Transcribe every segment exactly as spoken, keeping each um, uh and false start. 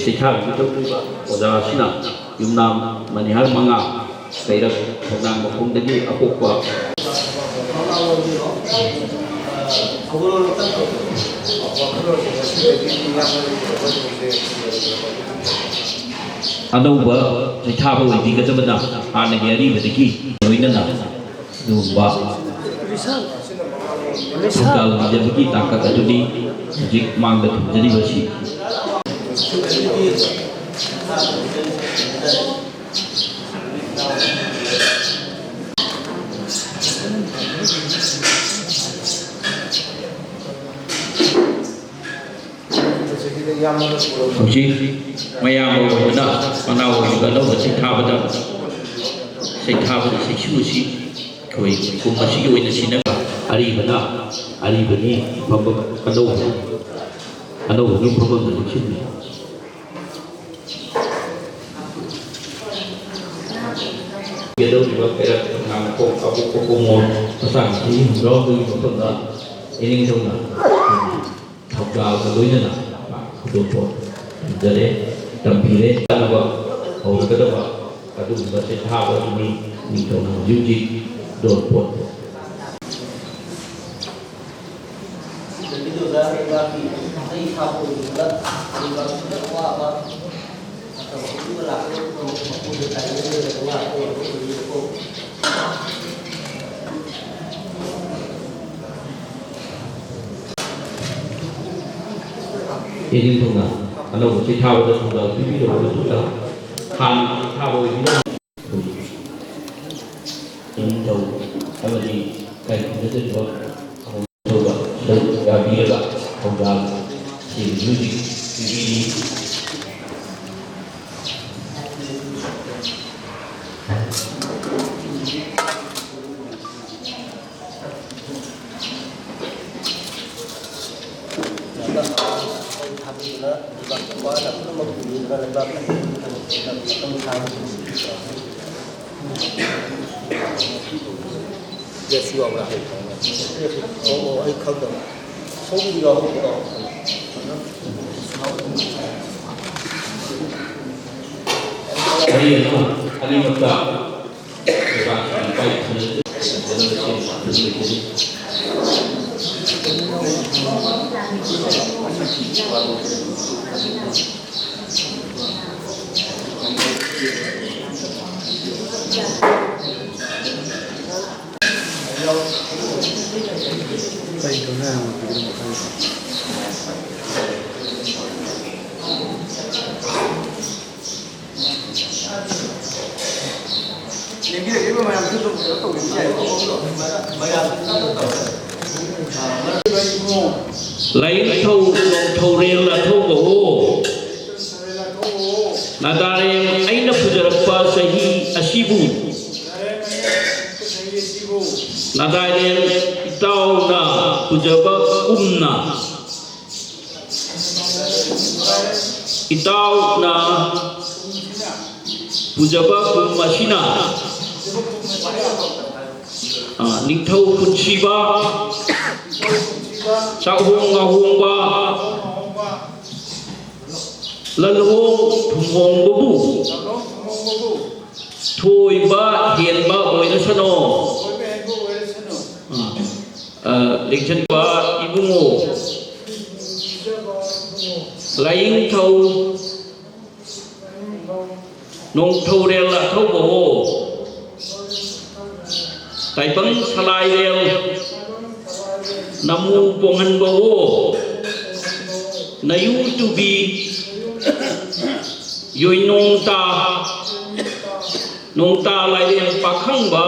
ꯁꯩꯊꯥꯕꯤꯒꯗꯧꯔꯤꯕ ꯑꯣꯖꯥ ꯑꯁꯤꯅ ꯌꯨꯝꯅꯥꯝ ꯃꯅꯤꯍꯥꯔ ꯃꯉꯥ, ꯀꯩꯔꯛ ꯈꯣꯡꯅꯥꯡ ꯃꯈꯣꯡꯗꯒꯤ ꯑꯄꯣꯛꯄ꯫ ꯑꯅꯧꯕ ꯁꯩꯊꯥꯕ ꯑꯣꯏꯕꯤꯒꯗꯕꯅ ꯍꯥꯟꯅꯒꯤ ꯑꯔꯤꯕꯗꯒꯤ ꯂꯣꯏꯅꯅ ꯑꯗꯨꯒꯨꯝꯕ ꯊꯧꯗꯥꯡ ꯂꯤꯡꯖꯕꯒꯤ ꯇꯥꯡꯀꯛ ꯑꯗꯨꯅꯤ ꯍꯧꯖꯤꯛ ꯃꯥꯡꯗ ꯊꯝꯖꯔꯤꯕꯁꯤ꯫ ꯍꯧꯖꯤꯛ ꯃꯌꯥꯝꯕ ꯑꯣꯏꯕꯅ ꯃꯅꯥꯎ ꯑꯣꯏꯔꯤꯕ ꯑꯅꯧꯕ ꯁꯩꯊꯥꯕꯗ, ꯁꯩꯊꯥꯕꯗ ꯁꯩꯁꯨ ꯑꯁꯤ ꯑꯩꯈꯣꯏ ꯀꯨꯝ ꯑꯁꯤꯒꯤ ꯑꯣꯏꯅ ꯁꯤꯟꯅꯕ꯫ ꯑꯔꯤꯕꯅ ꯑꯔꯤꯕꯒꯤ ꯐꯝꯕ, ꯑꯅꯧꯕ, ꯑꯅꯧꯕꯒꯤ ꯐꯝꯕꯝꯗ ꯂꯦꯞꯁꯤꯟꯕꯤ꯫ ꯀꯩꯗꯧꯔꯤꯕ ꯀꯩꯔꯛ ꯉꯥꯡꯈꯣꯡ ꯑꯄꯣꯛꯄ ꯀꯨꯝꯑꯣꯟ ꯃꯆꯥꯁꯤꯡ ꯍꯨꯝꯗ꯭ꯔꯥꯍꯨꯝꯗꯣꯏꯒꯤ ꯃꯐꯝꯗ ꯏꯅꯤꯡꯊꯧꯅ ꯊꯧꯖꯥꯜꯒ ꯂꯣꯏꯅꯅ ꯈꯨꯗꯣꯜꯄꯣꯠ ꯇꯝꯖꯔꯦ, ꯇꯝꯕꯤꯔꯦ꯫ ꯀꯥꯟꯅꯕ ꯍꯧꯔꯒꯗꯕ ꯑꯗꯨꯒꯨꯝꯕ ꯁꯩꯊꯥꯕ ꯑꯗꯨꯅꯤ ꯅꯤꯡꯊꯧꯅ ꯍꯧꯖꯤꯛ ꯍꯧꯖꯤꯛ ꯈꯨꯗꯣꯜꯄꯣꯠ꯫ ꯁꯤꯗꯒꯤꯗꯨꯗ ꯂꯩꯕꯥꯛꯀꯤ ꯃꯩ ꯊꯥꯕ ꯑꯣꯏꯕꯗ ꯂꯩꯕꯥꯛꯁꯤꯗ ꯑꯋꯥꯕ ꯃꯇꯝ ꯑꯗꯨꯒ ꯂꯥꯛꯀꯗꯧꯔꯤꯕ ꯃꯄꯨꯗ ꯇꯥꯏꯅꯗꯅ ꯉꯥꯛꯄ ꯑꯣꯏꯕ ꯑꯣꯏꯕꯀꯣ꯫ ꯑꯦꯖꯦꯟ ꯊꯧꯅ ꯑꯅꯧꯕ ꯁꯩꯊꯥꯕꯗ ꯊꯧꯗꯥꯡ ꯄꯤꯕꯤꯔꯕ ꯃꯇꯨꯡꯗ ꯍꯥꯟꯅꯒꯤ ꯁꯩꯊꯥꯕ ꯑꯣꯏꯕꯤꯔꯝꯕ ꯏꯅꯤꯡꯊꯧ ꯑꯃꯗꯤ ꯀꯥꯏꯀꯨꯅꯆꯟꯕ ꯊꯧꯕ ꯁꯔꯨꯛ ꯌꯥꯕꯤꯔꯒ ꯊꯧꯗꯥꯡ ꯑꯁꯤ ꯍꯧꯖꯤꯛ ꯄꯤꯕꯤꯔꯤ꯫ ꯌꯦꯁ, ꯌꯥꯎꯕ꯭ꯔꯥ? ꯑꯣ, ꯑꯣ, ꯑꯩ ꯈꯪꯗꯕ꯫ ꯁꯣꯝꯒꯤꯗꯤ ꯌꯥꯎꯍꯧꯕ꯭ꯔꯣ? ꯑꯅꯤꯃꯛꯇ ꯂꯩꯕꯥꯛꯀꯤ ꯏꯄꯥ ꯏꯄꯨꯁꯤꯡ ꯐꯖꯅ ꯁꯦꯝ ꯁꯥꯗꯨꯅ ꯂꯩꯖꯔꯤ꯫ ꯂꯦꯡꯕꯤꯔꯛꯂꯤꯕ ꯃꯌꯥꯝꯁꯨ ꯑꯗꯨꯝ ꯀꯩꯅꯣ ꯇꯧꯕꯤꯕ ꯌꯥꯏꯀꯣ꯫ ꯂꯥꯏꯅꯤꯡꯊꯧ ꯅꯣꯡꯊꯧꯔꯦꯜ ꯑꯊꯧꯕꯍꯣ, ꯅꯥꯗꯥꯔꯦꯝ ꯑꯩꯅ ꯄꯨꯖꯔꯛꯄ ꯆꯍꯤ ꯑꯁꯤꯕꯨ, ꯅꯥꯗꯥꯔꯦꯝ ꯏꯇꯥꯎꯅ ꯄꯨꯖꯕ ꯀꯨꯝꯅ, ꯏꯇꯥꯎꯅ ꯄꯨꯖꯕ ꯀꯨꯝ ꯑꯁꯤꯅ, ꯑ, ꯅꯤꯡꯊꯧ ꯄꯨꯟꯁꯤꯕ, ꯆꯥꯛꯍꯣꯡ ꯉꯥꯍꯣꯡꯕ, ꯂꯜꯍꯣꯡ ꯊꯨꯝꯍꯣꯡꯕꯕꯨ ꯊꯣꯏꯕ ꯍꯦꯟꯕ ꯑꯣꯏꯔꯁꯅꯨ꯫ ꯑ, ꯑ, ꯂꯦꯡꯁꯟꯕ ꯏꯕꯨꯡꯉꯣ, ꯂꯥꯏꯅꯤꯡꯊꯧ ꯅꯣꯡꯊꯧꯔꯦꯜ ꯑꯊꯧꯕꯍꯣ, ꯇꯥꯏꯕꯪ ꯁꯂꯥꯏꯔꯦꯜ ꯅꯃꯨ ꯄꯣꯡꯍꯟꯕꯍꯣ, ꯅꯌꯨ ꯇꯨꯕꯤ ꯌꯣꯏꯅꯣꯡꯇꯥ, ꯅꯣꯡꯇꯥ ꯂꯥꯏꯔꯦꯝ ꯄꯥꯈꯪꯕ,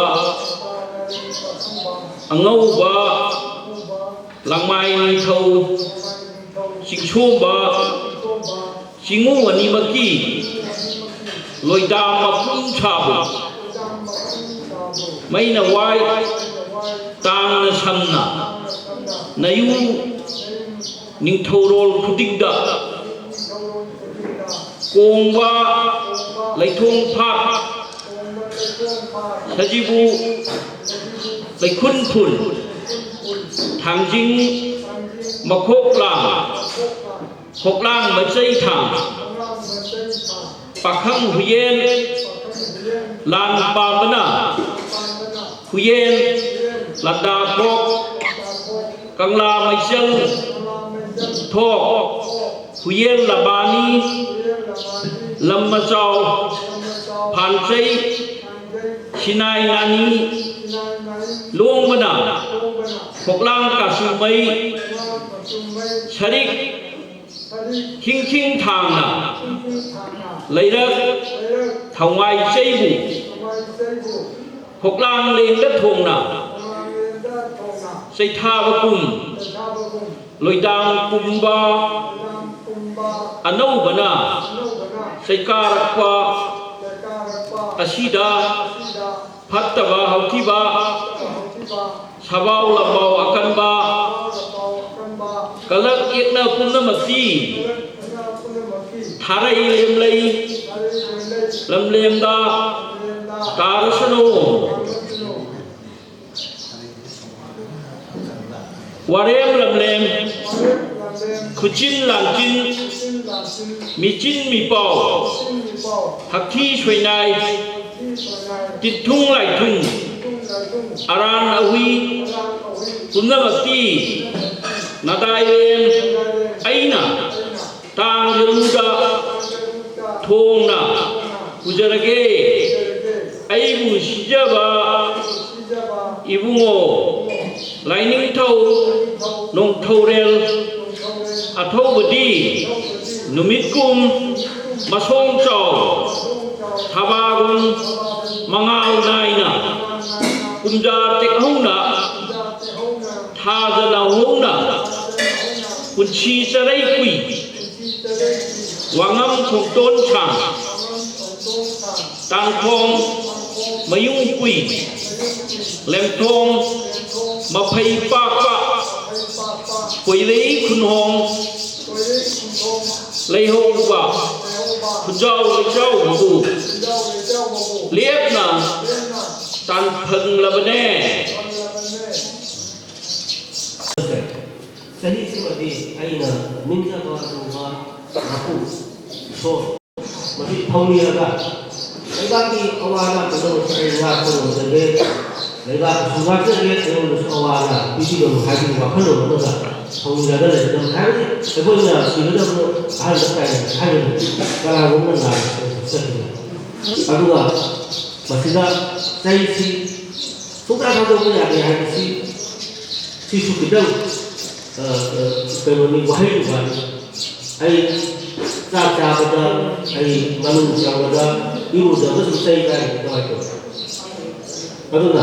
ꯑꯉꯧꯕ ꯂꯥꯡꯃꯥꯏ ꯅꯤꯡꯊꯧ, ꯆꯤꯡꯁꯣꯝꯕ ꯆꯤꯡꯉꯨ ꯑꯅꯤꯃꯛꯀꯤ ꯂꯣꯏꯗꯥ ꯃꯄꯨꯝ ꯁꯥꯕ ꯃꯩꯅ ꯋꯥꯏ ꯇꯥꯡꯅ ꯁꯝꯅ ꯅꯌꯨ ꯅꯤꯡꯊꯧꯔꯣꯜ ꯈꯨꯗꯤꯡꯗ ꯀꯣꯡꯕ ꯂꯩꯊꯣꯡ ꯐꯥꯠ ꯁꯖꯤꯕꯨ ꯂꯩꯈꯨꯟ ꯈꯨꯜ ꯊꯥꯡꯖꯤꯡ ꯃꯈꯣꯛ ꯂꯥꯡ ꯈꯣꯛꯂꯥꯡ ꯃꯆꯩ ꯊꯥꯡ ꯄꯥꯈꯪ ꯍꯨꯌꯦꯟ ꯂꯥꯟ ꯄꯥꯝꯕꯅ ꯍꯨꯌꯦꯟ ꯂꯥꯟꯗꯥꯈꯣꯛ ꯀꯪꯂꯥ ꯃꯩꯆꯜ ꯊꯣꯛ ꯍꯨꯌꯦꯟ ꯂꯕꯥꯅꯤ ꯂꯝ ꯃꯆꯥꯎ ꯐꯥꯟꯆꯩ ꯁꯤꯅꯥꯏ ꯅꯥꯅꯤ ꯂꯣꯡꯕꯅ ꯐꯣꯛꯂꯥꯡ ꯀꯥꯁꯨꯃꯩ ꯁꯔꯤꯛ ꯈꯤꯡ ꯈꯤꯡ ꯊꯥꯡꯅ ꯂꯩꯔꯛ ꯊꯋꯥꯏ ꯆꯩꯕꯨ ꯐꯣꯛꯂꯥꯡ ꯂꯦꯡꯗ ꯊꯣꯡꯅ ꯆꯩꯊꯥꯕ ꯀꯨꯝ ꯂꯣꯏꯗꯥꯡ ꯄꯨꯝꯕ ꯑꯅꯧꯕꯅ ꯆꯩꯀꯥꯔꯛꯄ ꯑꯁꯤꯗ ꯐꯠꯇꯕ ꯍꯧꯊꯤꯕ ꯁꯕꯥꯎ ꯂꯝꯕꯥꯎ ꯑꯀꯟꯕ ꯀꯂꯛ ꯌꯦꯛꯅ ꯄꯨꯝꯅꯃꯛꯇꯤ ꯊꯥꯔꯩ ꯂꯦꯝꯂꯩ ꯂꯝꯂꯦꯝꯗ ꯇꯥꯔꯁꯅꯨ꯫ ꯋꯥꯔꯦꯝ ꯂꯝꯂꯦꯝ ꯈꯨꯆꯤꯟ ꯂꯥꯡꯆꯤꯟ ꯃꯤꯆꯤꯟ ꯃꯤꯄꯥꯎ ꯍꯛꯊꯤ ꯁꯣꯏꯅꯥꯏ ꯇꯤꯟꯊꯨꯡ ꯂꯥꯏꯊꯨꯡ ꯑꯔꯥꯟ ꯑꯍꯨꯏ ꯄꯨꯝꯅꯃꯛꯇꯤ ꯅꯗꯥꯏꯔꯦꯝ ꯑꯩꯅ ꯇꯥꯡ ꯌꯦꯔꯨꯝꯗ ꯊꯣꯡꯅ ꯄꯨꯖꯔꯒꯦ꯫ ꯑꯩꯕꯨ ꯁꯤꯖꯕ ꯏꯕꯨꯡꯉꯣ ꯂꯥꯏꯅꯤꯡꯊꯧ ꯅꯣꯡꯊꯧꯔꯦꯜ ꯑꯊꯧꯕꯗꯤ ꯅꯨꯃꯤꯠꯀꯨꯝ ꯃꯁꯣꯡ ꯆꯥꯎ ꯊꯕꯥꯒꯨꯝ ꯃꯉꯥꯜ ꯅꯥꯏꯅ ꯀꯨꯝꯖꯥ ꯇꯦꯛꯍꯧꯅ ꯊꯥꯖꯅ ꯍꯧꯅ ꯄꯨꯟꯁꯤ ꯆꯔꯩ ꯀꯨꯏ ꯋꯥꯉꯝ ꯈꯣꯡꯇꯣꯟ ꯁꯥꯡ ꯇꯥꯡꯈꯣꯡ ꯃꯌꯨꯡ ꯀꯨꯏ ꯂꯦꯝꯊꯣꯡ ꯃꯐꯩ ꯄꯥꯛꯄ ꯀꯣꯏꯂꯩ ꯈꯨꯟꯍꯣꯡ ꯂꯩꯍꯧꯕ ꯈꯨꯟꯖꯥꯎ ꯂꯩꯆꯥꯎꯕꯕꯨ ꯂꯦꯞꯅ ꯇꯥꯟꯐꯪꯂꯕꯅꯦ꯫ ꯆꯍꯤꯁꯤꯃꯗꯤ ꯑꯩꯅ ꯅꯤꯡꯖꯕ ꯑꯗꯨꯒꯨꯝꯕ ꯃꯄꯨ ꯏꯁꯣꯔ ꯃꯁꯤ ꯊꯧꯅꯤꯔꯒ ꯂꯩꯕꯥꯛꯀꯤ ꯑꯋꯥ ꯑꯅꯥ ꯄꯨꯝꯅꯃꯛꯁꯦ ꯑꯩ ꯉꯥꯛꯄ ꯉꯝꯖꯒꯦ, ꯂꯩꯕꯥꯛꯇꯁꯨ ꯉꯥꯛꯆꯒꯦ, ꯑꯩꯉꯣꯟꯗꯁꯨ ꯑꯋꯥ ꯑꯅꯥ ꯄꯤꯕꯤꯒꯅꯨ ꯍꯥꯏꯕꯒꯤ ꯋꯥꯈꯜꯂꯣꯟ ꯑꯃꯒ ꯊꯧꯅꯤꯔꯒ ꯂꯩꯒꯗꯕꯅꯤ꯫ ꯍꯥꯏꯕꯗꯤ ꯑꯩꯈꯣꯏꯅ ꯁꯤꯒꯗꯕꯗꯣ ꯑꯍꯥꯟꯕ ꯇꯥꯏ ꯍꯥꯏꯕꯅꯤ, ꯀꯅꯥꯒꯨꯝꯕ ꯅꯥꯔꯒ ꯆꯠꯈꯤꯕ꯫ ꯑꯗꯨꯒ ꯃꯁꯤꯗ ꯆꯩꯁꯤ ꯁꯨꯡꯊꯥ ꯊꯥꯗꯣꯛꯄ ꯌꯥꯗꯦ ꯍꯥꯏꯕꯁꯤ ꯁꯤꯁꯨ ꯈꯤꯇꯪ, ꯑ, ꯑ, ꯀꯩꯅꯣꯅꯤ, ꯋꯥꯍꯩ ꯋꯥꯅꯤ꯫ ꯑꯩ ꯆꯥꯛ ꯆꯥꯕꯗ, ꯑꯩ ꯃꯅꯨꯡ ꯆꯪꯕꯗ ꯏꯔꯨꯖꯕꯁꯨ ꯆꯩ ꯀꯥꯏ ꯀꯃꯥꯏꯅ ꯇꯧ? ꯑꯗꯨꯅ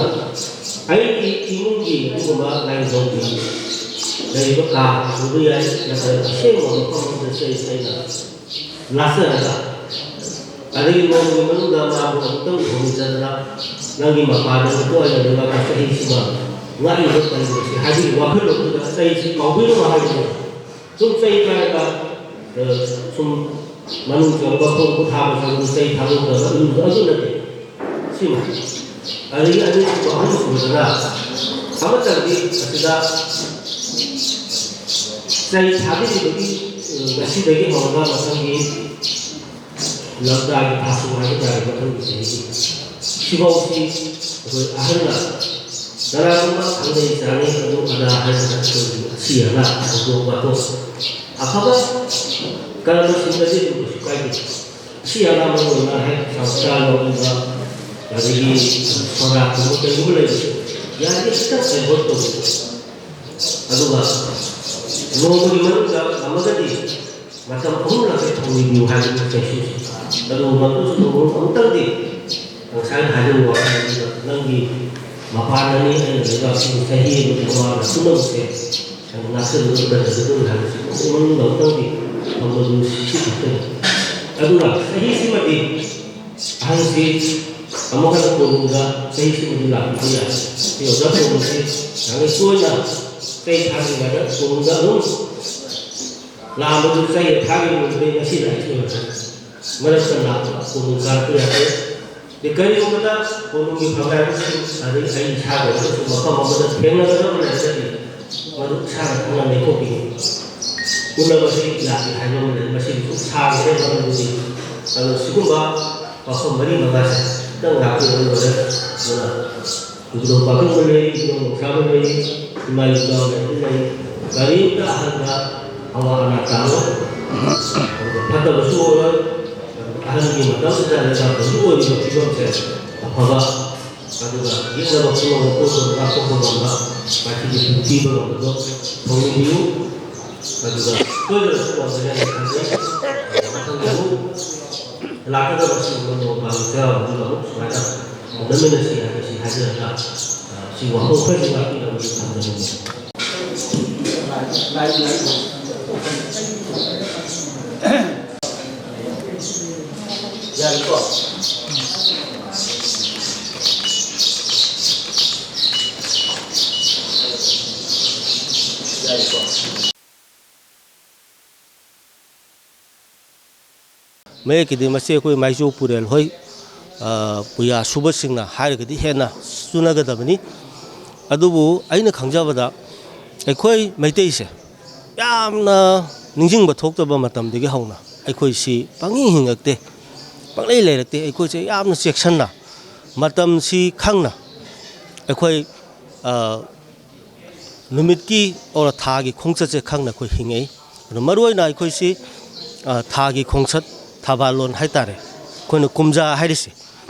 ꯑꯩꯒꯤ ꯏꯃꯨꯡꯒꯤ ꯑꯗꯨꯒꯨꯝꯕ ꯂꯥꯏꯅꯤꯡꯊꯧꯒꯤ ꯂꯩꯔꯤꯕ ꯀꯥ ꯑꯣꯏꯕ ꯌꯥꯏ, ꯅꯠꯇ꯭ꯔꯒ ꯑꯁꯦꯡꯕ ꯃꯐꯝ ꯑꯃꯗ ꯆꯩ ꯆꯩꯅ ꯂꯥꯠꯆꯔꯒ, ꯑꯗꯒꯤ ꯅꯣꯡꯃꯒꯤ ꯃꯅꯨꯡꯗ ꯃꯥꯕꯨ ꯑꯃꯨꯛꯇꯪ ꯊꯧꯅꯤꯖꯗꯅ ꯅꯪꯒꯤ ꯃꯄꯥꯗ ꯅꯨꯡꯇꯣꯛꯑꯒ ꯂꯩꯕꯥꯛꯀꯤ ꯆꯍꯤꯁꯤꯃ ꯉꯥꯛꯏꯕ ꯀꯔꯤꯒꯨꯝꯕꯁꯤ ꯍꯥꯏꯕꯒꯤ ꯋꯥꯈꯜꯂꯣꯟꯗꯨꯗ ꯆꯩꯁꯤ ꯀꯥꯎꯕꯤꯔꯨꯅꯨ ꯍꯥꯏꯕꯅꯤ꯫ ꯁꯨꯝ ꯆꯩ ꯄꯥꯏꯔꯒ, ꯑ, ꯁꯨꯝ ꯃꯅꯨꯡ ꯆꯪꯕ ꯈꯣꯡ ꯈꯨꯠ ꯍꯥꯝꯕ ꯆꯪꯕꯗ ꯆꯩ ꯊꯥꯗꯣꯛꯇꯕ ꯑꯗꯨ ꯑꯗꯨ ꯅꯠꯇꯦ꯫ ꯁꯤꯃ꯫ ꯑꯗꯒꯤ ꯑꯅꯤꯁꯨꯕ, ꯑꯍꯨꯝꯁꯨꯕꯗꯅ ꯑꯃꯇꯪꯗꯤ ꯑꯁꯤꯗ ꯆꯩ ꯊꯥꯕꯤꯔꯤꯕꯒꯤ, ꯑ, ꯉꯁꯤꯗꯒꯤ ꯍꯧꯔꯒ ꯃꯊꯪꯒꯤ ꯂꯝꯇꯥꯒꯤ ꯊꯥꯁꯨ ꯍꯥꯏꯕ ꯇꯥꯔꯦ, ꯃꯊꯪꯒꯤ ꯆꯍꯤꯒꯤ꯫ ꯁꯤꯐꯥꯎꯁꯤ ꯑꯩꯈꯣꯏ ꯑꯍꯜꯅ ꯀꯅꯥꯒꯨꯝꯕ ꯈꯪꯅꯩ ꯆꯥꯅꯩ ꯑꯗꯨ ꯑꯗꯥ ꯍꯥꯏꯗꯅ ꯑꯩꯈꯣꯏꯒꯤ ꯑꯁꯤ ꯑꯅꯥ ꯊꯧꯗꯣꯛ ꯋꯥꯊꯣꯛ ꯑꯐꯕ ꯀꯔꯝꯕꯁꯤꯡꯗꯗꯤ ꯑꯗꯨꯝ ꯀꯩꯁꯨ ꯀꯥꯏꯗꯦ꯫ ꯑꯁꯤ ꯑꯅꯥ ꯃꯔꯨ ꯑꯣꯏꯅ ꯍꯦꯛ ꯁꯪꯁꯀ꯭ꯔꯥꯟ ꯂꯧꯕ, ꯑꯗꯒꯤ ꯁꯣꯔꯥꯠꯀꯨꯝꯕ ꯀꯩꯒꯨꯝꯕ ꯂꯩꯕꯁꯦ ꯌꯥꯔꯤꯗꯤ ꯈꯤꯇꯪ ꯑꯦꯚꯣꯏꯗ ꯇꯧꯕꯤꯌꯨ꯫ ꯑꯗꯨꯒ ꯅꯣꯡꯃꯒꯤ ꯃꯅꯨꯡꯗ ꯉꯝꯃꯒꯗꯤ ꯃꯇꯝ ꯑꯍꯨꯝꯂꯛꯇꯤ ꯊꯧꯅꯤꯕꯤꯌꯨ ꯍꯥꯏꯕꯗꯨ ꯆꯩꯁꯨ꯫ ꯑꯗꯨꯒ ꯃꯗꯨꯁꯨ ꯅꯣꯡꯃ ꯑꯃꯨꯛꯇꯪꯗꯤ ꯉꯁꯥꯏꯅ ꯍꯥꯏꯖꯕ ꯋꯥꯐꯝꯗꯨꯗ ꯅꯪꯒꯤ ꯃꯄꯥꯟꯅꯅꯤ ꯑꯩꯅ ꯂꯩꯕꯥꯛꯁꯤꯕꯨ ꯆꯍꯤ ꯑꯃꯒꯤ ꯑꯋꯥꯕ ꯄꯨꯝꯅꯃꯛꯁꯦ ꯅꯪ ꯉꯥꯛꯆꯔꯒ ꯀꯟꯖꯒꯗꯧꯔꯤ ꯍꯥꯏꯕꯁꯤ ꯃꯇꯝ ꯃꯅꯨꯡꯗ ꯑꯃꯨꯛꯇꯪꯗꯤ ꯊꯝꯕꯗꯨ ꯁꯤ ꯈꯛꯇꯅꯤ꯫ ꯑꯗꯨꯒ ꯆꯍꯤꯁꯤꯃꯗꯤ ꯑꯍꯟꯁꯤ ꯑꯃꯨꯛ ꯍꯟꯅ ꯀꯣꯅꯨꯡꯗ ꯆꯍꯤꯁꯤꯃꯗꯤ ꯂꯥꯛꯄꯤꯕ ꯌꯥꯏ꯫ ꯁꯤ ꯑꯣꯖꯥ ꯀꯣꯅꯨꯡꯁꯤ ꯌꯥꯝꯅ ꯇꯣꯏꯅ ꯆꯩ ꯊꯥꯗ꯭ꯔꯤꯉꯩꯗ ꯀꯣꯅꯨꯡꯗ ꯑꯗꯨꯝ ꯂꯥꯛꯑꯝꯕꯗꯨ ꯆꯩꯅ ꯊꯥꯈꯤꯕ ꯅꯨꯃꯤꯠꯇꯩ ꯉꯁꯤ ꯂꯥꯛꯏꯁꯤ ꯑꯣꯏꯔꯦ꯫ ꯃꯔꯛꯇ ꯂꯥꯛꯄ ꯀꯣꯅꯨꯡ ꯀꯥꯔꯛꯄ ꯌꯥꯗꯦ꯫ ꯑꯗꯩ ꯀꯔꯤꯒꯨꯝꯕꯗ ꯀꯣꯅꯨꯡꯒꯤ ꯐꯝꯅꯥꯏꯕꯁꯤꯡ ꯑꯗꯩ ꯑꯩ ꯏꯁꯥꯒ ꯑꯣꯏꯔꯒꯁꯨ ꯃꯐꯝ ꯑꯃꯗ ꯊꯦꯡꯅꯒꯗꯕ ꯂꯩꯔꯒꯗꯤ ꯃꯗꯨ ꯏꯁꯥꯅ ꯈꯪꯅ ꯂꯩꯊꯣꯛꯄꯤꯌꯨ꯫ ꯎꯅꯕꯁꯤ ꯌꯥꯗꯦ ꯍꯥꯏꯕ ꯑꯃ ꯂꯩ, ꯃꯁꯤꯒꯤꯁꯨ ꯁꯥꯡꯈ꯭ꯔꯦ ꯃꯔꯝꯗꯨꯗꯤ꯫ ꯑꯗꯣ ꯁꯤꯒꯨꯝꯕ ꯋꯥꯐꯝ ꯃꯔꯤ ꯃꯉꯥꯁꯦ ꯈꯤꯇꯪ ꯉꯥꯛꯄꯤꯔꯒ ꯂꯣꯏꯔꯦ꯫ ꯑꯗꯨꯅ ꯏꯕꯨꯙꯧ ꯄꯥꯈꯪꯕ ꯂꯩ, ꯏꯕꯨꯙꯧ ꯅꯣꯡꯁꯥꯕ ꯂꯩ, ꯏꯃꯥ ꯏꯕꯨꯙꯧ ꯂꯩ, ꯀꯔꯤꯝꯇ ꯑꯍꯟꯗ ꯑꯋꯥ ꯑꯅꯥ ꯇꯥꯔꯣꯏ꯫ ꯑꯗꯨꯒ ꯐꯠꯇꯕꯁꯨ ꯑꯣꯏꯔꯣꯏ꯫ ꯑꯗꯨꯒ ꯑꯍꯟꯒꯤ ꯃꯇꯝꯁꯤꯗ ꯂꯩꯕꯥꯛꯇꯁꯨ ꯑꯣꯏꯔꯤꯕ ꯐꯤꯕꯝꯁꯦ ꯑꯐꯕ, ꯑꯗꯨꯒ ꯌꯦꯛꯅꯕ ꯄꯨꯝꯅꯃꯛ ꯀꯣꯛꯇꯨꯅ ꯉꯥꯛꯊꯣꯛꯄ ꯉꯝꯕ, ꯃꯥꯏꯊꯤꯕ ꯄꯤꯕ ꯉꯝꯕꯗꯣ ꯊꯧꯅꯤꯕꯤꯌꯨ꯫ ꯑꯗꯨꯒ ꯁꯣꯏꯗꯅ ꯁꯣꯏꯗꯅ ꯈꯟꯖꯩ꯫ ꯃꯊꯪꯗ ꯑꯃꯨꯛ ꯂꯥꯛꯀꯗꯕ ꯑꯁꯤꯒꯨꯝꯕ ꯅꯣꯡ ꯄꯥꯟꯕ ꯆꯩꯔꯥꯎꯕꯗꯨꯗ ꯑꯃꯨꯛ ꯁꯨꯃꯥꯏꯅ ꯄꯥꯎꯗꯝꯃꯤꯟꯅꯁꯤ ꯍꯥꯏꯕꯁꯤ ꯍꯥꯏꯖꯔꯒ, ꯑ, ꯁꯤ ꯋꯥꯍꯪ ꯈꯔꯁꯤ ꯉꯥꯛꯄꯤꯅꯕꯒꯤ ꯊꯝꯖꯅꯤꯡꯉꯤ꯫ ꯌꯥꯔꯦꯀꯣ? ꯌꯥꯔꯦꯀꯣ? ꯃꯌꯦꯛꯀꯤꯗꯤ ꯃꯁꯤ ꯑꯩꯈꯣꯏ ꯃꯥꯏꯆꯣ ꯄꯨꯔꯦꯜ ꯍꯣꯏ, ꯑ, ꯄꯨꯌꯥ ꯁꯨꯕꯁꯤꯡꯅ ꯍꯥꯏꯔꯒꯗꯤ ꯍꯦꯟꯅ ꯆꯨꯅꯒꯗꯕꯅꯤ꯫ ꯑꯗꯨꯕꯨ ꯑꯩꯅ ꯈꯪꯖꯕꯗ ꯑꯩꯈꯣꯏ ꯃꯩꯇꯩꯁꯦ ꯌꯥꯝꯅ ꯅꯤꯡꯁꯤꯡꯕ ꯊꯣꯛꯇꯕ ꯃꯇꯝꯗꯒꯤ ꯍꯧꯅ ꯑꯩꯈꯣꯏꯁꯤ ꯄꯪꯍꯤꯡ ꯍꯤꯡꯉꯛꯇꯦ, ꯄꯪꯂꯩ ꯂꯩꯔꯛꯇꯦ꯫ ꯑꯩꯈꯣꯏꯁꯦ ꯌꯥꯝꯅ ꯆꯦꯛꯁꯤꯟꯅ, ꯃꯇꯝꯁꯤ ꯈꯪꯅ ꯑꯩꯈꯣꯏ, ꯑ, ꯅꯨꯃꯤꯠꯀꯤ ꯑꯣꯔ ꯊꯥꯒꯤ ꯈꯣꯡꯆꯠꯁꯦ ꯈꯪꯅ ꯑꯩꯈꯣꯏ ꯍꯤꯡꯉꯛꯏ꯫ ꯑꯗꯣ ꯃꯔꯨꯑꯣꯏꯅ ꯑꯩꯈꯣꯏꯁꯤ, ꯑ, ꯊꯥꯒꯤ ꯈꯣꯡꯆꯠ, ꯊꯕꯥꯜꯂꯣꯟ ꯍꯥꯏꯇꯥꯔꯦ, ꯑꯩꯈꯣꯏꯅ ꯀꯨꯝꯖꯥ ꯍꯥꯏꯔꯤꯁꯦ,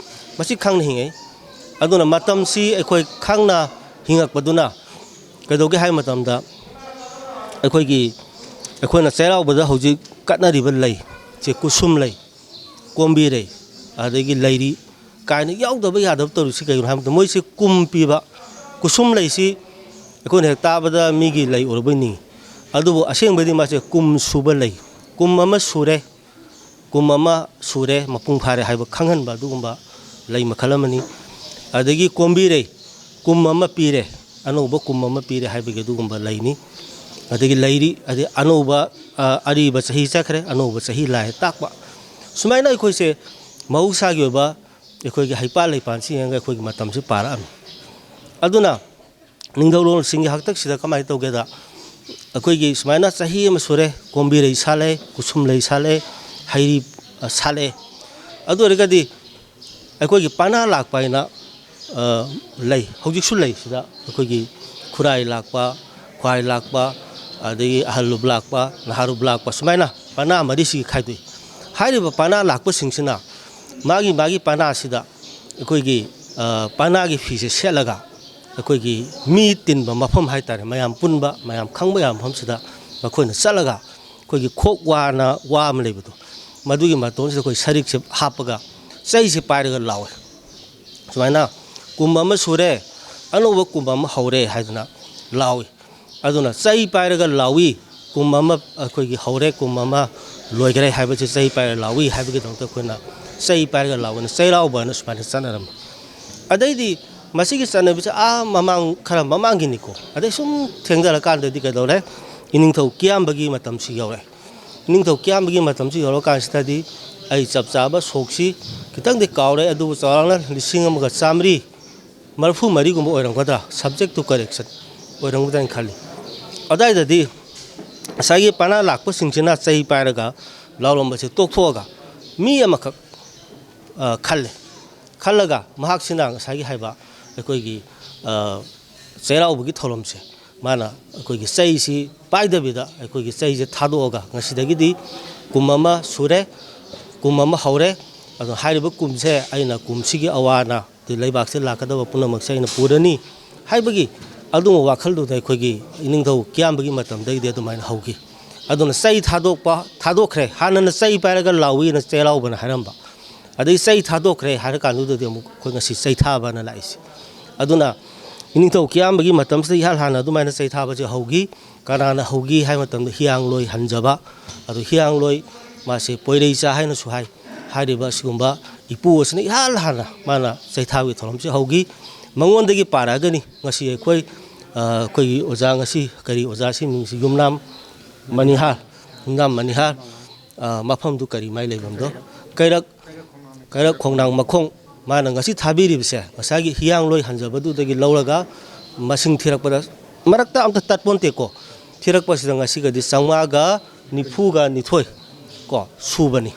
ꯃꯁꯤ ꯈꯪꯅ ꯍꯤꯡꯉꯛꯏ꯫ ꯑꯗꯨꯅ ꯃꯇꯝꯁꯤ ꯑꯩꯈꯣꯏ ꯈꯪꯅ ꯍꯤꯡꯉꯛꯄꯗꯨꯅ ꯀꯩꯗꯧꯒꯦ ꯍꯥꯏꯕ ꯃꯇꯝꯗ, ꯑꯩꯈꯣꯏꯒꯤ, ꯑꯩꯈꯣꯏꯅ ꯆꯩꯔꯥꯎꯕꯗ ꯍꯧꯖꯤꯛ ꯀꯠꯅꯔꯤꯕ ꯂꯩ, ꯁꯦ ꯀꯨꯁꯨꯝ ꯂꯩ, ꯀꯣꯝꯕꯤꯔꯩ, ꯑꯗꯒꯤ ꯂꯩꯔꯤ ꯀꯥꯏꯅ ꯌꯥꯎꯗꯕ ꯌꯥꯗꯕ ꯇꯧꯔꯤꯁꯤ ꯀꯩꯒꯤꯅꯣ ꯍꯥꯏꯕ ꯃꯇꯝꯗ, ꯃꯣꯏꯁꯤ ꯀꯨꯝ ꯄꯤꯕ, ꯀꯨꯁꯨꯝ ꯂꯩꯁꯤ ꯑꯩꯈꯣꯏꯅ ꯍꯦꯛ ꯇꯥꯕꯗ ꯃꯤꯒꯤ ꯂꯩ ꯑꯣꯏꯔꯕꯣꯏ ꯅꯤꯡꯉꯤ꯫ ꯑꯗꯨꯕꯨ ꯑꯁꯦꯡꯕꯗꯤ ꯃꯥꯁꯦ ꯀꯨꯝ ꯁꯨꯕ ꯂꯩ, ꯀꯨꯝ ꯑꯃ ꯁꯨꯔꯦ, ꯀꯨꯝ ꯑꯃ ꯁꯨꯔꯦ, ꯃꯄꯨꯡ ꯐꯥꯔꯦ ꯍꯥꯏꯕ ꯈꯪꯍꯟꯕ ꯑꯗꯨꯒꯨꯝꯕ ꯂꯩ ꯃꯈꯜ ꯑꯃꯅꯤ꯫ ꯑꯗꯒꯤ ꯀꯣꯝꯕꯤꯔꯩ, ꯀꯨꯝ ꯑꯃ ꯄꯤꯔꯦ, ꯑꯅꯧꯕ ꯀꯨꯝ ꯑꯃ ꯄꯤꯔꯦ ꯍꯥꯏꯕꯒꯤ ꯑꯗꯨꯒꯨꯝꯕ ꯂꯩꯅꯤ꯫ ꯑꯗꯒꯤ ꯂꯩꯔꯤ, ꯑꯗꯩ ꯑꯅꯧꯕ, ꯑ, ꯑꯔꯤꯕ ꯆꯍꯤ ꯆꯠꯈ꯭ꯔꯦ, ꯑꯅꯧꯕ ꯆꯍꯤ ꯂꯥꯛꯑꯦ ꯇꯥꯛꯄ꯫ ꯁꯨꯃꯥꯏꯅ ꯑꯩꯈꯣꯏꯁꯦ ꯃꯍꯧꯁꯥꯒꯤ ꯑꯣꯏꯕ ꯑꯩꯈꯣꯏꯒꯤ ꯍꯩꯄꯥꯜ ꯂꯩꯄꯥꯜꯁꯤ ꯌꯦꯡꯉꯒ ꯑꯩꯈꯣꯏꯒꯤ ꯃꯇꯝꯁꯤ ꯄꯥꯔꯛꯑꯝꯃꯤ꯫ ꯑꯗꯨꯅ ꯅꯤꯡꯊꯧꯔꯣꯜꯁꯤꯡꯒꯤ ꯍꯥꯛꯇꯛꯁꯤꯗ ꯀꯃꯥꯏꯅ ꯇꯧꯒꯦꯗ, ꯑꯩꯈꯣꯏꯒꯤ ꯁꯨꯃꯥꯏꯅ ꯆꯍꯤ ꯑꯃ ꯁꯨꯔꯦ, ꯀꯣꯝꯕꯤꯔꯩ ꯁꯥꯠꯂꯦ, ꯀꯨꯁꯨꯝ ꯂꯩ ꯁꯥꯠꯂꯦ, ꯍꯩꯔꯤ ꯑ, ꯁꯥꯠꯂꯛꯑꯦ꯫ ꯑꯗꯨ ꯑꯣꯏꯔꯒꯗꯤ ꯑꯩꯈꯣꯏꯒꯤ ꯄꯥꯅꯥ ꯂꯥꯛꯄ ꯍꯥꯏꯅ, ꯑ, ꯂꯩ, ꯍꯧꯖꯤꯛꯁꯨ ꯂꯩ꯫ ꯁꯤꯗ ꯑꯩꯈꯣꯏꯒꯤ ꯈꯨꯔꯥꯏ ꯂꯥꯛꯄ, ꯈ꯭ꯋꯥꯏ ꯂꯥꯛꯄ, ꯑꯗꯒꯤ ꯑꯍꯜꯂꯨꯞ ꯂꯥꯛꯄ, ꯅꯍꯥꯔꯨꯞ ꯂꯥꯛꯄ, ꯁꯨꯃꯥꯏꯅ ꯄꯥꯅꯥ ꯃꯔꯤꯁꯤꯒꯤ ꯈꯥꯏꯗꯣꯛꯏ꯫ ꯍꯥꯏꯔꯤꯕ ꯄꯥꯅꯥ ꯂꯥꯛꯄꯁꯤꯡꯁꯤꯅ ꯃꯥꯒꯤ ꯃꯥꯒꯤ ꯄꯥꯅꯥꯁꯤꯗ ꯑꯩꯈꯣꯏꯒꯤ, ꯑ, ꯄꯥꯅꯥꯒꯤ ꯐꯤꯁꯦ ꯁꯦꯠꯂꯒ ꯑꯩꯈꯣꯏꯒꯤ ꯃꯤ ꯇꯤꯟꯕ ꯃꯐꯝ ꯍꯥꯏ ꯇꯥꯔꯦ, ꯃꯌꯥꯝ ꯄꯨꯟꯕ, ꯃꯌꯥꯝ ꯈꯪꯕ ꯌꯥꯕ ꯃꯐꯝꯁꯤꯗ ꯃꯈꯣꯏꯅ ꯆꯠꯂꯒ ꯑꯩꯈꯣꯏꯒꯤ ꯈꯣꯛ ꯋꯥꯅ ꯋꯥ ꯑꯃ ꯂꯩꯕꯗꯣ, ꯃꯗꯨꯒꯤ ꯃꯇꯣꯟꯁꯤꯗ ꯑꯩꯈꯣꯏ ꯁꯔꯤꯛꯁꯦ ꯍꯥꯞꯄꯒ ꯆꯩꯁꯦ ꯄꯥꯏꯔꯒ ꯂꯥꯎꯋꯦ꯫ ꯁꯨꯃꯥꯏꯅ "ꯀꯨꯝ ꯑꯃ ꯁꯨꯔꯦ, ꯑꯅꯧꯕ ꯀꯨꯝ ꯑꯃ ꯍꯧꯔꯦ" ꯍꯥꯏꯗꯅ ꯂꯥꯎꯏ꯫ ꯑꯗꯨꯅ ꯆꯩ ꯄꯥꯏꯔꯒ ꯂꯥꯎꯏ, "ꯀꯨꯝ ꯑꯃ ꯑꯩꯈꯣꯏꯒꯤ ꯍꯧꯔꯦ, ꯀꯨꯝ ꯑꯃ ꯂꯣꯏꯈ꯭ꯔꯦ" ꯍꯥꯏꯕꯁꯤ ꯆꯩ ꯄꯥꯏꯔꯒ ꯂꯥꯎꯏ ꯍꯥꯏꯕꯒꯤꯗꯃꯛꯇ ꯑꯩꯈꯣꯏꯅ ꯆꯩ ꯄꯥꯏꯔꯒ ꯂꯥꯎꯕꯅ ꯆꯩꯔꯥꯎꯕ ꯍꯥꯏꯅ ꯁꯨꯃꯥꯏꯅ ꯆꯠꯅꯔꯝꯃꯤ꯫ ꯑꯗꯩꯗꯤ ꯃꯁꯤꯒꯤ ꯆꯠꯅꯕꯤꯁꯦ ꯑꯥ ꯃꯃꯥꯡ, ꯈꯔ ꯃꯃꯥꯡꯒꯤꯅꯤꯀꯣ꯫ ꯑꯗꯩ ꯁꯨꯝ ꯊꯦꯡꯊꯔꯀꯥꯟꯗꯗꯤ ꯀꯩꯗꯧꯔꯦ? ꯏꯅꯤꯡꯊꯧ ꯀꯤꯌꯥꯝꯕꯒꯤ ꯃꯇꯝꯁꯤ ꯌꯧꯔꯦ꯫ ꯏꯅꯤꯡꯊꯧ ꯀꯤꯌꯥꯝꯕꯒꯤ ꯃꯇꯝꯁꯤ ꯌꯧꯔꯀꯥꯟꯁꯤꯗꯗꯤ ꯑꯩ ꯆꯞ ꯆꯥꯕ ꯁꯣꯛꯁꯤ ꯈꯤꯇꯪꯗꯤ ꯀꯥꯎꯔꯦ, ꯑꯗꯨꯕꯨ ꯆꯥꯎꯔꯥꯛꯅ ꯂꯤꯁꯤꯡ ꯑꯃꯒ ꯆꯥꯃꯔꯤ ꯃꯔꯤꯐꯨ ꯃꯔꯤꯒꯨꯝꯕ ꯑꯣꯏꯔꯝꯒꯗ꯭ꯔꯥ, subject to correction ꯑꯣꯏꯔꯝꯒꯗ꯭ꯔꯥ ꯍꯥꯏꯅ ꯈꯜꯂꯤ꯫ ꯑꯗꯨꯋꯥꯏꯗꯗꯤ ꯉꯁꯥꯏꯒꯤ ꯄꯅꯥ ꯂꯥꯛꯄꯁꯤꯡꯁꯤꯅ ꯆꯩ ꯄꯥꯏꯔꯒ ꯂꯥꯎꯔꯝꯕꯁꯦ ꯇꯣꯛꯊꯣꯛꯑꯒ ꯃꯤ ꯑꯃꯈꯛ, ꯑ, ꯈꯜꯂꯦ꯫ ꯈꯜꯂꯒ ꯃꯍꯥꯛꯁꯤꯅ ꯉꯁꯥꯏꯒꯤ ꯍꯥꯏꯕ ꯑꯩꯈꯣꯏꯒꯤ, ꯑ, ꯆꯩꯔꯥꯎꯕꯒꯤ ꯊꯧꯔꯝꯁꯦ ꯃꯥꯅ ꯑꯩꯈꯣꯏꯒꯤ ꯆꯩꯁꯤ ꯄꯥꯏꯗꯕꯤꯗ ꯑꯩꯈꯣꯏꯒꯤ ꯆꯩꯁꯦ ꯊꯥꯗꯣꯛꯑꯒ ꯉꯁꯤꯗꯒꯤꯗꯤ ꯀꯨꯝ ꯑꯃ ꯁꯨꯔꯦ, ꯀꯨꯝ ꯑꯃ ꯍꯧꯔꯦ, ꯑꯗꯣ ꯍꯥꯏꯔꯤꯕ ꯀꯨꯝꯁꯦ ꯑꯩꯅ ꯀꯨꯝꯁꯤꯒꯤ ꯑꯋꯥ ꯑꯅꯥ, ꯑꯗꯩ ꯂꯩꯕꯥꯛꯁꯤꯗ ꯂꯥꯛꯀꯗꯕ ꯄꯨꯝꯅꯃꯛꯁꯦ ꯑꯩꯅ ꯄꯨꯔꯅꯤ ꯍꯥꯏꯕꯒꯤ ꯑꯗꯨꯒꯨꯝꯕ ꯋꯥꯈꯜꯗꯨꯗ ꯑꯩꯈꯣꯏꯒꯤ ꯏꯅꯤꯡꯊꯧ ꯀꯤꯌꯥꯝꯕꯒꯤ ꯃꯇꯝꯗꯒꯤꯗꯤ ꯑꯗꯨꯃꯥꯏꯅ ꯍꯧꯈꯤ꯫ ꯑꯗꯨꯅ ꯆꯩ ꯊꯥꯗꯣꯛꯄ, ꯊꯥꯗꯣꯛꯈ꯭ꯔꯦ꯫ ꯍꯥꯟꯅꯅ ꯆꯩ ꯄꯥꯏꯔꯒ ꯂꯥꯎꯏꯅ ꯆꯩꯔꯥꯎꯕꯅ ꯍꯥꯏꯔꯝꯕ, ꯑꯗꯩ ꯆꯩ ꯊꯥꯗꯣꯛꯈ꯭ꯔꯦ ꯍꯥꯏꯔ ꯀꯥꯟꯗꯨꯗꯗꯤ ꯑꯃꯨꯛ ꯑꯩꯈꯣꯏ ꯉꯁꯤ ꯆꯩꯊꯥꯕꯅ ꯂꯥꯛꯏꯁꯦ꯫ ꯑꯗꯨꯅ ꯏꯅꯤꯡꯊꯧ ꯀꯤꯌꯥꯝꯕꯒꯤ ꯃꯇꯝꯁꯤꯗ ꯏꯍꯥꯟ ꯍꯥꯟꯅ ꯑꯗꯨꯃꯥꯏꯅ ꯆꯩꯊꯥꯕꯁꯦ ꯍꯧꯈꯤ꯫ ꯀꯅꯥꯅ ꯍꯧꯈꯤ ꯍꯥꯏꯕ ꯃꯇꯝꯗ ꯍꯤꯌꯥꯡꯂꯣꯏ ꯍꯟꯖꯕ, ꯑꯗꯨ ꯍꯤꯌꯥꯡꯂꯣꯏ ꯃꯥꯁꯦ ꯄꯣꯏꯔꯩꯆꯥ ꯍꯥꯏꯅꯁꯨ ꯍꯥꯏ꯫ ꯍꯥꯏꯔꯤꯕ ꯑꯁꯤꯒꯨꯝꯕ ꯏꯄꯨ ꯑꯁꯤꯅ ꯏꯍꯥꯟ ꯍꯥꯟꯅ ꯃꯥꯅ ꯆꯩꯊꯥꯕꯒꯤ ꯊꯧꯔꯝꯁꯤ ꯍꯧꯈꯤ꯫ ꯃꯉꯣꯟꯗꯒꯤ ꯄꯥꯔꯛꯑꯒꯅꯤ ꯉꯁꯤ ꯑꯩꯈꯣꯏ, ꯑ, ꯑꯩꯈꯣꯏꯒꯤ ꯑꯣꯖꯥ ꯉꯁꯤ ꯀꯔꯤ ꯑꯣꯖꯥꯁꯤ ꯃꯤꯡꯁꯤ ꯌꯨꯝꯅꯥꯝ ꯃꯅꯤꯍꯥꯔ, ꯌꯨꯝꯅꯥꯝ ꯃꯅꯤꯍꯥꯔ, ꯑ, ꯃꯐꯝꯗꯨ ꯀꯔꯤ ꯃꯥꯏ ꯂꯩꯐꯝꯗꯣ? ꯀꯩꯔꯛ, ꯀꯩꯔꯛ ꯈꯣꯡꯅꯥꯡ ꯃꯈꯣꯡ꯫ ꯃꯥꯅ ꯉꯁꯤ ꯊꯥꯕꯤꯔꯤꯕꯁꯦ ꯉꯁꯥꯏꯒꯤ ꯍꯤꯌꯥꯡꯂꯣꯏ ꯍꯟꯖꯕꯗꯨꯗꯒꯤ ꯂꯧꯔꯒ ꯃꯁꯤꯡ ꯊꯤꯔꯛꯄꯗ ꯃꯔꯛꯇ ꯑꯝꯇ ꯇꯠꯄꯣꯟꯇꯦꯀꯣ꯫ ꯊꯤꯔꯛꯄꯁꯤꯗ ꯉꯁꯤꯒꯗꯤ ꯆꯥꯝꯃꯉꯥꯒ ꯅꯤꯐꯨꯒ ꯅꯤꯊꯣꯏ ꯀꯣ ꯁꯨꯕꯅꯤ꯫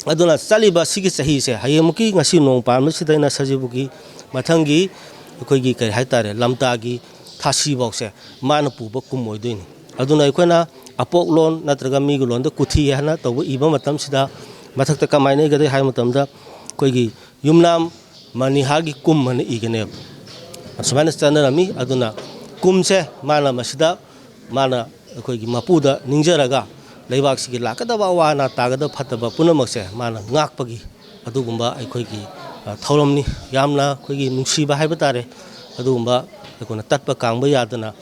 ꯑꯗꯨꯅ ꯆꯠꯂꯤꯕ ꯁꯤꯒꯤ ꯆꯍꯤꯁꯦ, ꯍꯌꯦꯡꯃꯨꯛꯀꯤ ꯉꯁꯤ ꯅꯣꯡ ꯄꯥꯟꯕꯁꯤꯗꯩꯅ ꯁꯖꯤꯕꯨꯒꯤ ꯃꯊꯪꯒꯤ ꯑꯩꯈꯣꯏꯒꯤ ꯀꯔꯤ ꯍꯥꯏꯇꯥꯔꯦ, ꯂꯝꯇꯥꯒꯤ ꯊꯥꯁꯤꯐꯥꯎꯁꯦ ꯃꯥꯅ ꯄꯨꯕ ꯀꯨꯝ ꯑꯣꯏꯗꯣꯏꯅꯤ꯫ ꯑꯗꯨꯅ ꯑꯩꯈꯣꯏꯅ ꯑꯄꯣꯛ ꯂꯣꯟ ꯅꯠꯇ꯭ꯔꯒ ꯃꯤꯒꯤ ꯂꯣꯟꯗ ꯀꯨꯊꯤ ꯍꯥꯏꯅ ꯇꯧꯕ ꯏꯕ ꯃꯇꯝꯁꯤꯗ ꯃꯊꯛꯇ ꯀꯃꯥꯏꯅ ꯏꯒꯗꯒꯦ ꯍꯥꯏꯕ ꯃꯇꯝꯗ ꯑꯩꯈꯣꯏꯒꯤ ꯌꯨꯝꯅꯥꯝ ꯃꯅꯤꯍꯥꯔꯒꯤ ꯀꯨꯝ ꯍꯥꯏꯅ ꯏꯒꯅꯦꯕ꯫ ꯑꯁꯨꯃꯥꯏꯅ ꯆꯠꯅꯔꯝꯃꯤ꯫ ꯑꯗꯨꯅ ꯀꯨꯝꯁꯦ ꯃꯥꯅ ꯃꯁꯤꯗ ꯃꯥꯅ ꯑꯩꯈꯣꯏꯒꯤ ꯃꯄꯨꯗ ꯅꯤꯡꯖꯔꯒ ꯂꯩꯕꯥꯛꯁꯤꯒꯤ ꯂꯥꯛꯀꯗꯕ ꯑꯋꯥ ꯑꯅꯥ, ꯇꯥꯒꯗꯕ ꯐꯠꯇꯕ ꯄꯨꯝꯅꯃꯛꯁꯦ ꯃꯥꯅ ꯉꯥꯛꯄꯒꯤ ꯑꯗꯨꯒꯨꯝꯕ ꯑꯩꯈꯣꯏꯒꯤ, ꯑ, ꯊꯧꯔꯝꯅꯤ꯫ ꯌꯥꯝꯅ ꯑꯩꯈꯣꯏꯒꯤ ꯅꯨꯡꯁꯤꯕ ꯍꯥꯏꯕ ꯇꯥꯔꯦ꯫ ꯑꯗꯨꯒꯨꯝꯕ ꯑꯩꯈꯣꯏꯅ ꯇꯠꯄ ꯀꯥꯡꯕ ꯌꯥꯗꯅ,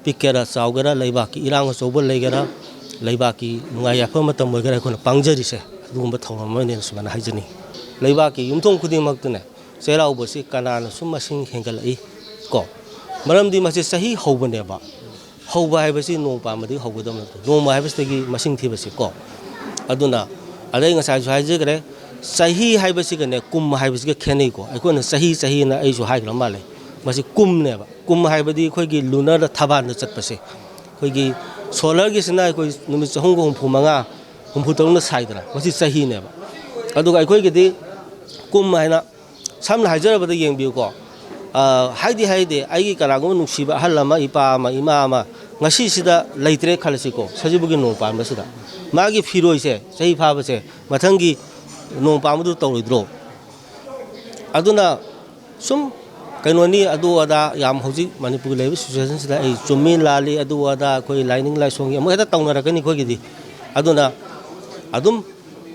ꯄꯤꯛꯀꯦꯔꯥ ꯆꯥꯎꯒꯦꯔꯥ, ꯂꯩꯕꯥꯛꯀꯤ ꯏꯔꯥꯡ ꯑꯆꯧꯕ ꯂꯩꯒꯦꯔꯥ, ꯂꯩꯕꯥꯛꯀꯤ ꯅꯨꯡꯉꯥꯏ ꯌꯥꯏꯐꯕ ꯃꯇꯝ ꯑꯣꯏꯒꯦꯔꯥ, ꯑꯩꯈꯣꯏꯅ ꯄꯥꯡꯖꯔꯤꯁꯦ ꯑꯗꯨꯒꯨꯝꯕ ꯊꯧꯔꯝ ꯑꯃꯅꯦꯅ ꯁꯨꯃꯥꯏꯅ ꯍꯥꯏꯖꯅꯤꯡꯉꯤ꯫ ꯂꯩꯕꯥꯛꯀꯤ ꯌꯨꯝꯊꯣꯡ ꯈꯨꯗꯤꯡꯃꯛꯇꯅꯦ ꯆꯩꯔꯥꯎꯕꯁꯤ ꯀꯅꯥꯅꯁꯨ ꯃꯁꯤꯡ ꯍꯦꯟꯒꯠꯂꯛꯏ ꯀꯣ꯫ ꯃꯔꯝꯗꯤ ꯃꯁꯤ ꯆꯍꯤ ꯍꯧꯕꯅꯦꯕ꯫ ꯍꯧꯕ ꯍꯥꯏꯕꯁꯤ ꯅꯣꯡ ꯄꯥꯟꯕꯗꯒꯤ ꯍꯧꯒꯗꯕ ꯅꯠꯇꯦ꯫ ꯅꯣꯡꯃ ꯍꯥꯏꯕꯁꯤꯗꯒꯤ ꯃꯁꯤꯡ ꯊꯤꯕꯁꯤ ꯀꯣ꯫ ꯑꯗꯨꯅ ꯑꯗꯩ ꯉꯁꯥꯏꯁꯨ ꯍꯥꯏꯖꯈ꯭ꯔꯦ, ꯆꯍꯤ ꯍꯥꯏꯕꯁꯤꯒꯅꯦ ꯀꯨꯝ ꯍꯥꯏꯕꯁꯤꯒ ꯈꯦꯠꯅꯩꯀꯣ꯫ ꯑꯩꯈꯣꯏꯅ ꯆꯍꯤ ꯆꯍꯤꯅ ꯑꯩꯁꯨ ꯍꯥꯏꯈ꯭ꯔ ꯃꯥꯜꯂꯦ꯫ ꯃꯁꯤ ꯀꯨꯝꯅꯦꯕ꯫ ꯀꯨꯝ ꯍꯥꯏꯕꯗꯤ ꯑꯩꯈꯣꯏꯒꯤ ꯂꯨꯅꯔꯗ ꯊꯕꯥꯟꯗ ꯆꯠꯄꯁꯦ꯫ ꯑꯩꯈꯣꯏꯒꯤ ꯁꯣꯂꯔꯒꯤꯁꯤꯅ ꯑꯩꯈꯣꯏ ꯅꯨꯃꯤꯠ ꯆꯍꯨꯝꯒ ꯍꯨꯝꯐꯨ ꯃꯉꯥ, ꯍꯨꯝꯐꯨ ꯇꯔꯨꯛꯅ ꯁꯥꯏꯗꯅ, ꯃꯁꯤ ꯆꯍꯤꯅꯦꯕ꯫ ꯑꯗꯨꯒ ꯑꯩꯈꯣꯏꯒꯤꯗꯤ ꯀꯨꯝ ꯍꯥꯏꯅ ꯁꯝꯅ ꯍꯥꯏꯖꯔꯕꯗ ꯌꯦꯡꯕꯤꯌꯨꯀꯣ꯫ ꯑ, ꯍꯥꯏꯗꯤ ꯍꯥꯏꯗꯤ ꯑꯩꯒꯤ ꯀꯅꯥꯒꯨꯝꯕ ꯅꯨꯡꯁꯤꯕ ꯑꯍꯜ ꯑꯃ, ꯏꯄꯥ ꯑꯃ, ꯏꯃꯥ ꯑꯃ ꯉꯁꯤꯁꯤꯗ ꯂꯩꯇ꯭ꯔꯦ ꯈꯜꯂꯁꯤꯀꯣ, ꯁꯖꯤꯕꯨꯒꯤ ꯅꯣꯡ ꯄꯥꯟꯕꯁꯤꯗ ꯃꯥꯒꯤ ꯐꯤꯔꯣꯏꯁꯦ ꯆꯍꯤ ꯐꯥꯕꯁꯦ ꯃꯊꯪꯒꯤ ꯅꯣꯡ ꯄꯥꯟꯕꯗꯨ ꯇꯧꯔꯣꯏꯗ꯭ꯔꯣ? ꯑꯗꯨꯅ ꯁꯨꯝ ꯀꯩꯅꯣꯅꯤ, ꯑꯗꯨ ꯑꯗꯥ ꯌꯥꯝ ꯍꯧꯖꯤꯛ ꯃꯅꯤꯄꯨꯔꯒꯤ ꯂꯩꯔꯤꯕ ꯁꯤꯆꯨꯋꯦꯁꯟꯁꯤꯗ ꯑꯩ ꯆꯨꯝꯃꯤ ꯂꯥꯜꯂꯤ, ꯑꯗꯨ ꯑꯗꯥ ꯑꯩꯈꯣꯏ ꯂꯥꯏꯅꯤꯡ ꯂꯥꯏꯁꯣꯟꯒꯤ ꯑꯃꯨꯛ ꯍꯦꯛꯇ ꯇꯧꯅꯔꯛꯀꯅꯤ ꯑꯩꯈꯣꯏꯒꯤꯗꯤ꯫ ꯑꯗꯨꯅ ꯑꯗꯨꯝ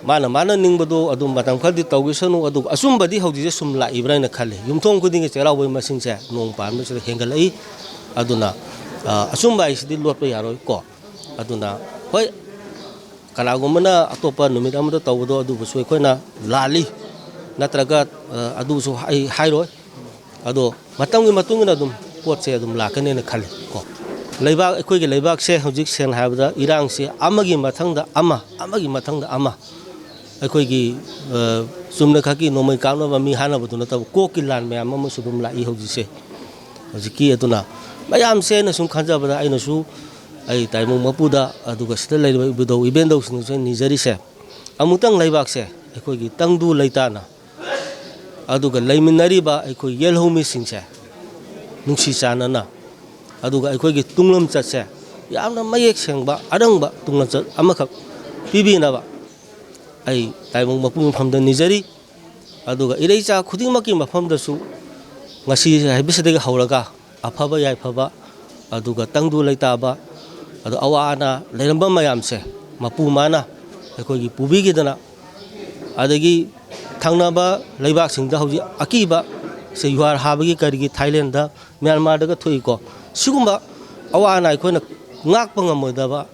ꯃꯥꯅ ꯃꯥꯅ ꯅꯤꯡꯕꯗꯣ ꯑꯗꯨꯝ ꯃꯇꯝ ꯈꯔꯗꯤ ꯇꯧꯈꯤꯁꯅꯨ꯫ ꯑꯗꯨꯒ ꯑꯆꯨꯝꯕꯗꯤ ꯍꯧꯖꯤꯛꯁꯦ ꯁꯨꯝ ꯂꯥꯛꯏꯕ꯭ꯔꯥ ꯍꯥꯏꯅ ꯈꯜꯂꯤ꯫ ꯌꯨꯝꯊꯣꯡ ꯈꯨꯗꯤꯡꯒꯤ ꯆꯩꯔꯥꯎꯕꯒꯤ ꯃꯁꯤꯡꯁꯦ ꯅꯣꯡ ꯄꯥꯟꯕꯁꯤꯗ ꯍꯦꯟꯒꯠꯂꯛꯏ꯫ ꯑꯗꯨꯅ, ꯑ, ꯑꯆꯨꯝꯕ ꯍꯥꯏꯁꯤꯗꯤ ꯂꯣꯠꯄ ꯌꯥꯔꯣꯏ ꯀꯣ꯫ ꯑꯗꯨꯅ ꯍꯣꯏ, ꯀꯅꯥꯒꯨꯝꯕꯅ ꯑꯇꯣꯞꯄ ꯅꯨꯃꯤꯠ ꯑꯃꯗ ꯇꯧꯕꯗꯣ ꯑꯗꯨꯕꯨꯁꯨ ꯑꯩꯈꯣꯏꯅ ꯂꯥꯜꯂꯤ, ꯅꯠꯇ꯭ꯔꯒ, ꯑ, ꯑꯗꯨꯁꯨ ꯑꯩ ꯍꯥꯏꯔꯣꯏ꯫ ꯑꯗꯣ ꯃꯇꯝꯒꯤ ꯃꯇꯨꯡ ꯏꯟꯅ ꯑꯗꯨꯝ ꯄꯣꯠꯁꯦ ꯑꯗꯨꯝ ꯂꯥꯛꯀꯅꯦꯅ ꯈꯜꯂꯤ ꯀꯣ꯫ ꯂꯩꯕꯥꯛ, ꯑꯩꯈꯣꯏꯒꯤ ꯂꯩꯕꯥꯛꯁꯦ ꯍꯧꯖꯤꯛ ꯁꯦꯡꯅ ꯍꯥꯏꯔꯕꯗ ꯏꯔꯥꯡꯁꯦ ꯑꯃꯒꯤ ꯃꯊꯪꯗ ꯑꯃ, ꯑꯃꯒꯤ ꯃꯊꯪꯗ ꯑꯃ, ꯑꯩꯈꯣꯏꯒꯤ, ꯑ, ꯆꯨꯝꯅ ꯈꯛꯀꯤ ꯅꯣꯡꯃꯩ ꯀꯥꯞꯅꯕ ꯃꯤ ꯍꯥꯠꯅꯕꯗꯨ ꯅꯠꯇꯕ ꯀꯣꯛꯀꯤ ꯂꯥꯟ ꯃꯌꯥꯝ ꯑꯃꯁꯨ ꯑꯗꯨꯝ ꯂꯥꯛꯏ ꯍꯧꯖꯤꯛꯁꯦ꯫ ꯍꯧꯖꯤꯛꯀꯤ ꯑꯗꯨꯅ ꯃꯌꯥꯝꯁꯦ ꯑꯩꯅ ꯁꯨꯝ ꯈꯟꯖꯕꯗ ꯑꯩꯅꯁꯨ ꯑꯩ ꯇꯥꯏꯕꯪ ꯃꯄꯨꯗ ꯑꯗꯨꯒ ꯁꯤꯗ ꯂꯩꯔꯤꯕ ꯏꯕꯨꯙꯧ ꯏꯕꯦꯟꯗꯧꯁꯤꯡꯗꯁꯨ ꯑꯩꯅ ꯅꯤꯖꯔꯤꯁꯦ, ꯑꯃꯨꯛꯇꯪ ꯂꯩꯕꯥꯛꯁꯦ ꯑꯩꯈꯣꯏꯒꯤ ꯇꯪꯗꯨ ꯂꯩꯇꯥꯅ, ꯑꯗꯨꯒ ꯂꯩꯃꯤꯟꯅꯔꯤꯕ ꯑꯩꯈꯣꯏ ꯌꯦꯜꯍꯧꯃꯤꯁꯤꯡꯁꯦ ꯅꯨꯡꯁꯤ ꯆꯥꯟꯅꯅ, ꯑꯗꯨꯒ ꯑꯩꯈꯣꯏꯒꯤ ꯇꯨꯡꯂꯝꯆꯠꯁꯦ ꯌꯥꯝꯅ ꯃꯌꯦꯛ ꯁꯦꯡꯕ ꯑꯔꯪꯕ ꯇꯨꯡꯂꯝꯆꯠ ꯑꯃꯈꯛ ꯄꯤꯕꯤꯅꯕ ꯑꯩ ꯇꯥꯏꯕꯪ ꯃꯄꯨ ꯃꯐꯝꯗ ꯅꯤꯖꯔꯤ꯫ ꯑꯗꯨꯒ ꯏꯔꯩꯆꯥ ꯈꯨꯗꯤꯡꯃꯛꯀꯤ ꯃꯐꯝꯗꯁꯨ ꯉꯁꯤ ꯍꯥꯏꯕꯁꯤꯗꯒꯤ ꯍꯧꯔꯒ ꯑꯐꯕ ꯌꯥꯏꯐꯕ, ꯑꯗꯨꯒ ꯇꯪꯗꯨ ꯂꯩꯇꯥꯕ, ꯑꯗꯨ ꯑꯋꯥ ꯑꯅꯥ ꯂꯩꯔꯝꯕ ꯃꯌꯥꯝꯁꯦ ꯃꯄꯨ ꯃꯥꯅ ꯑꯩꯈꯣꯏꯒꯤ ꯄꯨꯕꯤꯈꯤꯗꯅ, ꯑꯗꯒꯤ ꯊꯪꯅꯕ ꯂꯩꯕꯥꯛꯁꯤꯡꯗ ꯍꯧꯖꯤꯛ ꯑꯀꯤꯕ ꯁꯦ ꯌꯨꯍꯥꯔ ꯍꯥꯕꯒꯤ ꯀꯔꯤꯒꯤ ꯊꯥꯏꯂꯦꯟꯗ, ꯃ꯭ꯌꯥꯟꯃꯥꯔꯗꯒ ꯊꯣꯛꯏꯀꯣ꯫ ꯁꯤꯒꯨꯝꯕ ꯑꯋꯥ ꯑꯅꯥ ꯑꯩꯈꯣꯏꯅ ꯉꯥꯛꯄ ꯉꯝꯃꯣꯏꯗꯕ,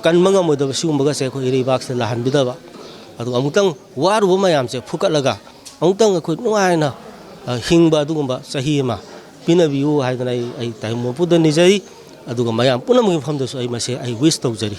ꯀꯟꯕ ꯉꯝꯃꯣꯏꯗꯕ ꯁꯤꯒꯨꯝꯕꯒꯁꯦ ꯑꯩꯈꯣꯏ ꯏꯔꯩꯕꯥꯛꯁꯤꯗ ꯂꯥꯛꯍꯟꯕꯤꯗꯕ, ꯑꯗꯨꯒ ꯑꯃꯨꯛꯇꯪ ꯋꯥꯔꯨꯕ ꯃꯌꯥꯝꯁꯦ ꯐꯨꯀꯠꯂꯒ ꯑꯃꯨꯛꯇꯪ ꯑꯩꯈꯣꯏ ꯅꯨꯡꯉꯥꯏꯅ, ꯑ, ꯍꯤꯡꯕ ꯑꯗꯨꯒꯨꯝꯕ ꯆꯍꯤ ꯑꯃ ꯄꯤꯅꯕꯤꯌꯨ ꯍꯥꯏꯗꯅ ꯑꯩ, ꯑꯩ ꯇꯥꯏꯕꯪ ꯃꯄꯨꯗ ꯅꯤꯖꯔꯤ꯫ ꯑꯗꯨꯒ ꯃꯌꯥꯝ ꯄꯨꯝꯅꯃꯛꯀꯤ ꯃꯐꯝꯗꯁꯨ ꯑꯩ ꯃꯁꯦ ꯑꯩ ꯋꯤꯁ ꯇꯧꯖꯔꯤ꯫